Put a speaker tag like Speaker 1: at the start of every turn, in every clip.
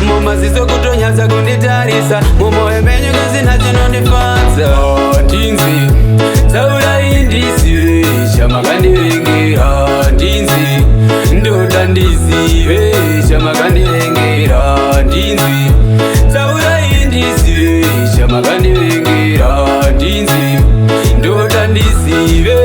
Speaker 1: Mumaziso kutonyatsa kunditarisa, mumwoyo menyu kusina chinondifadza. Ndinzi taurai ndizive chamakandivengera, ndinzi ndoda ndizive chamakandivengera, ndinzi taurai ndizive chamakandivengera, ndinzi ndoda ndizive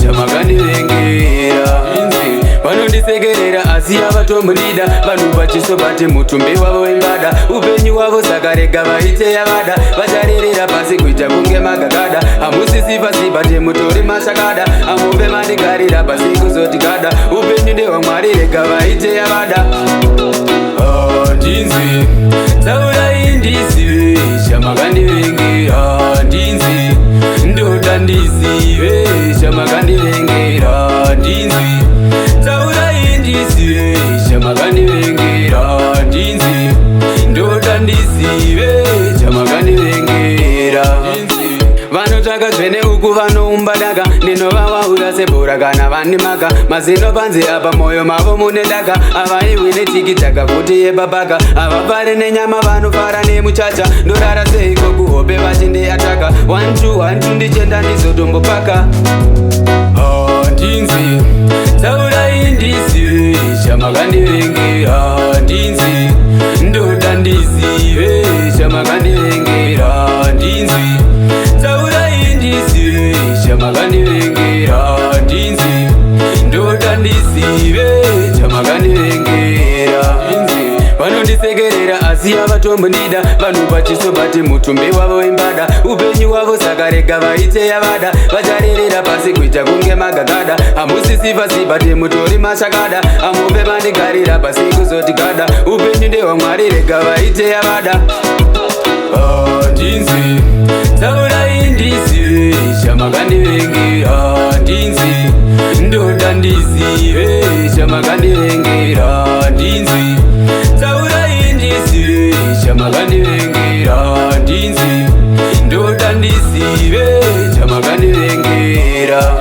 Speaker 1: chamakandivengera. Ndinzi vanondisekerera asi havatombondida, vanhu vachisobate mutumbi wavo wembada, upenyu wavo saka rega vaite yavada, vacharerera pasi kuita kunge magagada. Hamusisi pasi bate mutori machakada, amuve mandigarira pasi kuzotigada. Upenyu ndehwaMwari, rega vaite yavada. Ndinzi taurai ndizive chamakandivengera, ndinzi ndoda ndizive chamakandivengera, ndinzi taurai ndizive chamakandivengera, ndinzi ndoda ndizive chamakandivengera. Vanotsvaka zvene uku vanoumba daka, ndinovawaura sebhora kana vandimaka. Mazino panze apa, mwoyo mavo mune daka, havaiwi netikitaka futi yepapaka. Havafari nenyama, vanofara nemuchacha. Ndorara seiko kuhope vachindiataka? 1 2 1 2, ndichenda ndizotombopaka. Ndinzi taurai ndizive chamakandivengera, ndinzi ndoda ndizive chamakandivengera, ndinzi taurai ndizive chamakandivengera, ndinzi ndoda ndizive chamakandivengera. Ndinzi vanondisekerera asi havatombondida, vanhu vachisobate mutumbi wavo wembada, upenyu wavo saka rega vaite yavada, vacharerera pasi kuita kunge magagada. Hamusisi pasi bate mutori machakada, amuve mandigarira pasi kuzotigada. Upenyu ndehwaMwari, rega vaite yavada. Ndinzi taurai ndizive chamakandivengera, ndinzi ndoda ndizive chamakandivengera, ndinzi taurai ndizive chamakandivengera, ndinzi ndoda ndizive chamakandivengera.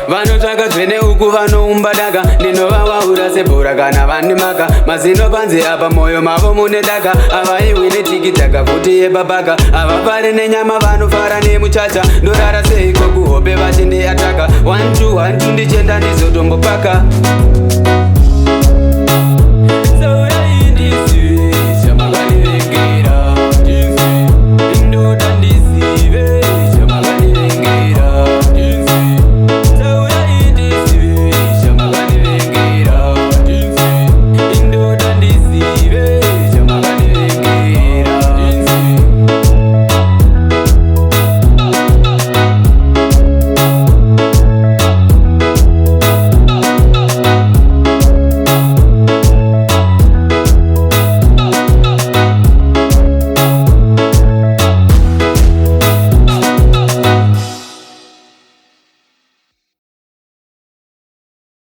Speaker 1: Vanotsvaka zvene uku vanoumba daka, ndinovawaura sebhora kana vandimaka. Mazino panze apa, mwoyo mavo mune daka, havaiwi netikitaka futi yepapaka. Havafari nenyama, vanofara nemuchacha. Ndorara seiko kuhope vachindiataka? 1 2 1 2, ndichenda ndizotombopaka.